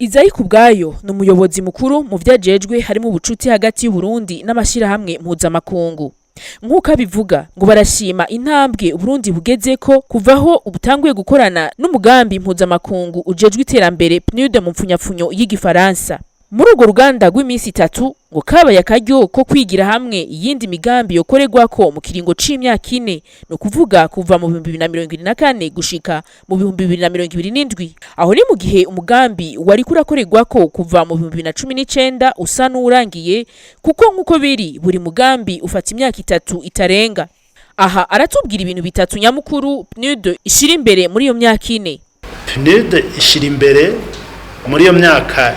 Izayi Kubwayo ni umuyobozi mukuru mu vyajejwe harimo ubucuti hagati y'Uburundi n'amashirahamwe mpuzamakungu. Nk'uko abivuga, ngo barashima intambwe Uburundi bugezeko kuvaho ubutanguye gukorana n'umugambi mpuzamakungu ujejwe iterambere, PNUD mu mpfunyapfunyo y'igifaransa. Muri urwo ruganda rw'iminsi 3, ngo kabaye akaryo ko kwigira hamwe iyindi migambi yokorerwako mu kiringo c'imyaka 4, ni ukuvuga kuva mu 2024 gushika mu 2027. Aho ni mu gihe umugambi wariko urakorerwako kuva mu 2019 usa n'uwurangiye, kuko nk'uko biri buri mugambi ufata imyaka 3 itarenga. Aha aratubwira ibintu bitatu nyamukuru PNUD ishira imbere muri iyo myaka 4. PNUD ishira imbere muri iyo myaka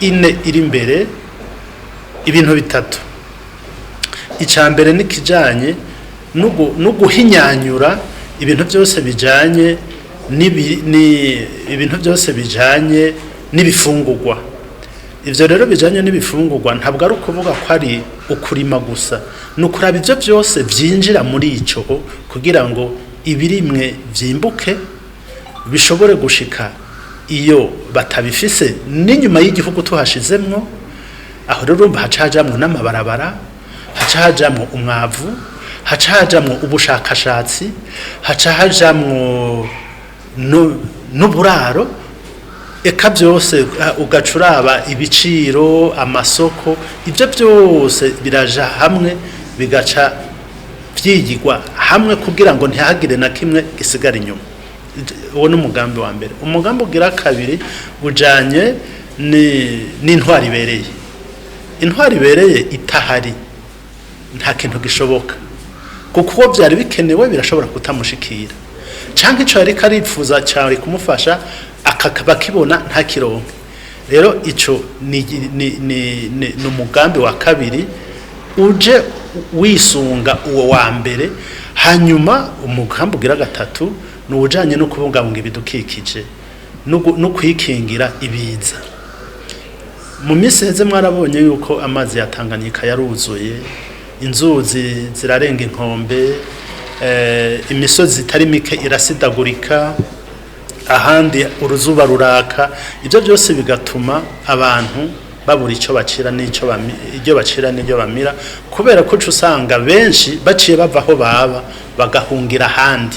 4 iri imbere ibintu bitatu. Icya mbere ni kijanye no guhinyanyura ibintu byose bijanye ibintu byose bijanye n'ibifungurwa. Ivyo rero bijanye n'ibifungurwa ntabwo ari ukuvuga ko ari ukurima gusa, ni ukuraba ivyo byose vyinjira muri ico kugira ngo ibirimwe vyimbuke, bishobore gushika iyo batabifise n'inyuma y'igihugu tuhashizemwo. Aho rero urumva haca hajamwo n'amabarabara, haca hajamwo umwavu, haca hajamwo ubushakashatsi, haca hajamwo n'uburaro, eka byose. Ugaca uraba ibiciro, amasoko, ibyo byose biraja hamwe, bigaca vyigirwa hamwe kugira ngo ntihagire na kimwe gisigara inyuma. Uwo ni umugambi wa mbere. Umugambi ugira kabiri ujanye n'intwari ibereye. Intwari ibereye itahari, nta kintu gishoboka, kuko uwo byari bikenewe birashobora kutamushikira, canke ico yariko aripfuza cyari kumufasha akakaba kibona ntakironke. Rero ico ni umugambi wa kabiri uje wisunga uwo wa mbere. Hanyuma umugambi ugira gatatu ni uwujanye no kubungabunga ibidukikije no kwikingira ibiza. Mu minsi iheze mwarabonye yuko amazi ya Tanganyika yaruzuye, inzuzi zirarenga inkombe, imisozi itari mike irasidagurika, ahandi uruzuba ruraka. Ibyo byose bigatuma abantu babura icyo bacira n'icyo ibyo bacira n'ibyo bamira, kubera ko uca usanga benshi baciye bava aho baba bagahungira ahandi.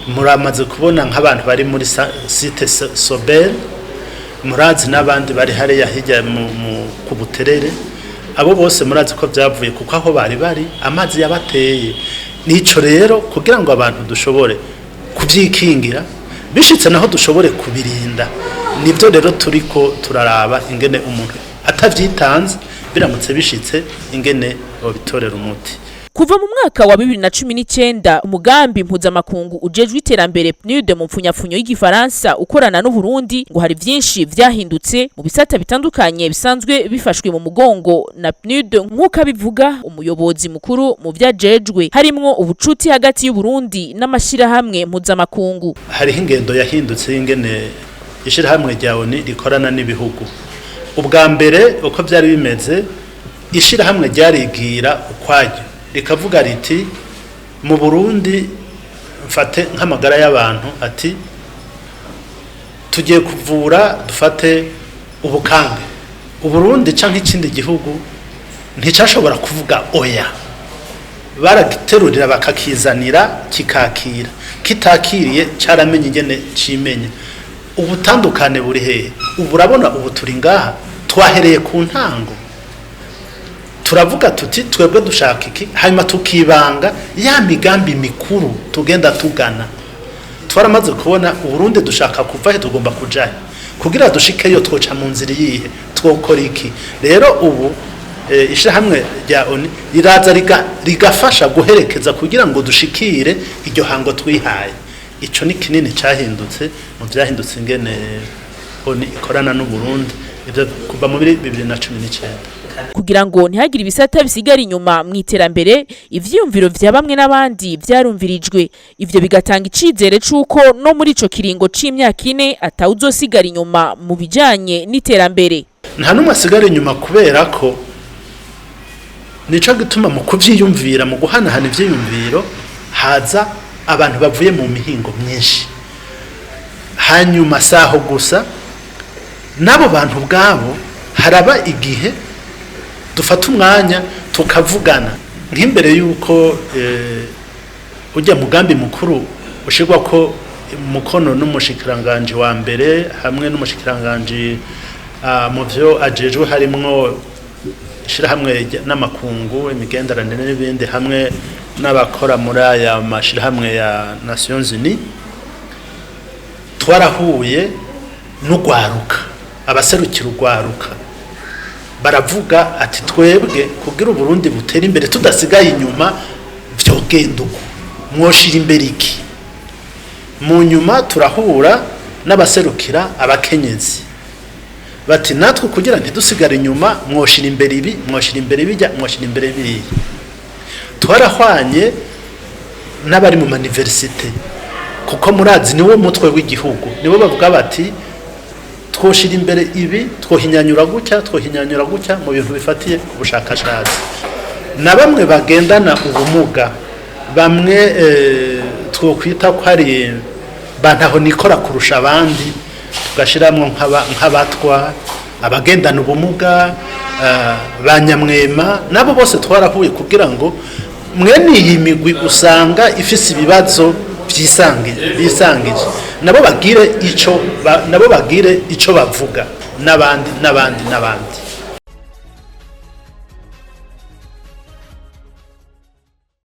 Muramaze kubona nk'abantu bari muri site Sobel, murazi n'abandi bari hariya hirya ku Buterere. Abo bose murazi ko byavuye kuko aho bari bari amazi yabateye. Nico rero, kugira ngo abantu dushobore kubyikingira, bishitse naho dushobore kubirinda, nibyo rero turiko turaraba ingene umuntu atavyitanze, biramutse bishitse, ingene babitorera umuti. Kuva mu mwaka wa 2019 umugambi mpuzamakungu ujejwe iterambere, PNUD mu mpfunyapfunyo y'igifaransa, ukorana n'Uburundi, ngo hari vyinshi vyahindutse mu bisata bitandukanye bisanzwe bifashwe mu mugongo na PNUD. Nk'uko abivuga umuyobozi mukuru, mu vyajejwe harimwo ubucuti hagati y'Uburundi n'amashirahamwe mpuzamakungu. Hariho ingendo yahindutse y'ingene ishirahamwe rya ONU rikorana n'ibihugu. Ubwa mbere uko byari bimeze, ishirahamwe ryarigira ukwaryo, rikavuga riti: "Mu Burundi, mfate nk'amagara y'abantu," ati: "Tugiye kuvura, dufate ubukange." Uburundi canke ikindi gihugu nticashobora kuvuga oya, baragiterurira bakakizanira, kikakira. Kitakiriye, caramenye ingene cimenye. Ubutandukane buri hehe ubu? Urabona ubu turi ngaha, twahereye ku ntango, turavuga tuti: "Twebwe dushaka iki?" Hanyuma tukibanga ya migambi mikuru tugenda tugana. Twaramaze kubona Uburundi dushaka kuva he, tugomba kujahe, kugira dushikeyo twoca mu nzira iyihe, twokora iki. Rero ubu ishirahamwe rya ONU riraza rigafasha guherekeza kugira ngo dushikire iryo hango twihaye. Ico ni kinini cahindutse mu vyahindutse ingene ONU ikorana n'Uburundi, ivyo kuva mu 2019. Kugira ngo ntihagire ibisata bisigara inyuma mu iterambere, ivyiyumviro vya bamwe n'abandi vyarumvirijwe. Ivyo bigatanga icizere c'uko no muri ico kiringo c'imyaka 4 atawuzosigara inyuma mu bijanye n'iterambere. Nta n'umwe asigara inyuma, kubera ko nico gituma mu kuvyiyumvira, mu guhanahana ivyiyumviro, haza abantu bavuye mu mihingo myinshi. Hanyuma saho gusa. N'abo bantu ubwabo haraba igihe dufata umwanya tukavugana, nk'imbere y'uko ujya mugambi mukuru ushirwa ko umukono n'umushikiranganje wa mbere hamwe n'umushikiranganje mu vyo ajejwe harimwo ishirahamwe n'amakungu, imigenderanire n'ibindi, hamwe n'abakora muri aya mashirahamwe ya Nations Unies, twarahuye n'ugwaruka, abaserukira ugwaruka baravuga ati: "Twebwe kugira Uburundi butere imbere tudasigaye inyuma, vyogenda uko, mwoshira imbere iki?" Mu nyuma turahura n'abaserukira abakenyezi, bati: "Natwe kugira ntidusigare inyuma, mwoshira imbere ibi, mwoshira imbere bijya, mwoshira imbere biriya." Twarahwanye n'abari mu maniversite, kuko murazi niwo mutwe w'igihugu, nibo bavuga bati: "Twoshira imbere ibi, twohinyanyura gutya, twohinyanyura gutya mu bintu bifatiye ku bushakashatsi." Na bamwe bagendana ubumuga, bamwe twokwita ko ari bantaho nikora kurusha abandi, tugashiramwo nk'abatwa, abagendana ubumuga, ba nyamwema, nabo bose twarahuye kugira ngo mwene iyi migwi usanga ifise ibibazo byisangije nabo bagire ico bavuga, n'abandi n'abandi n'abandi.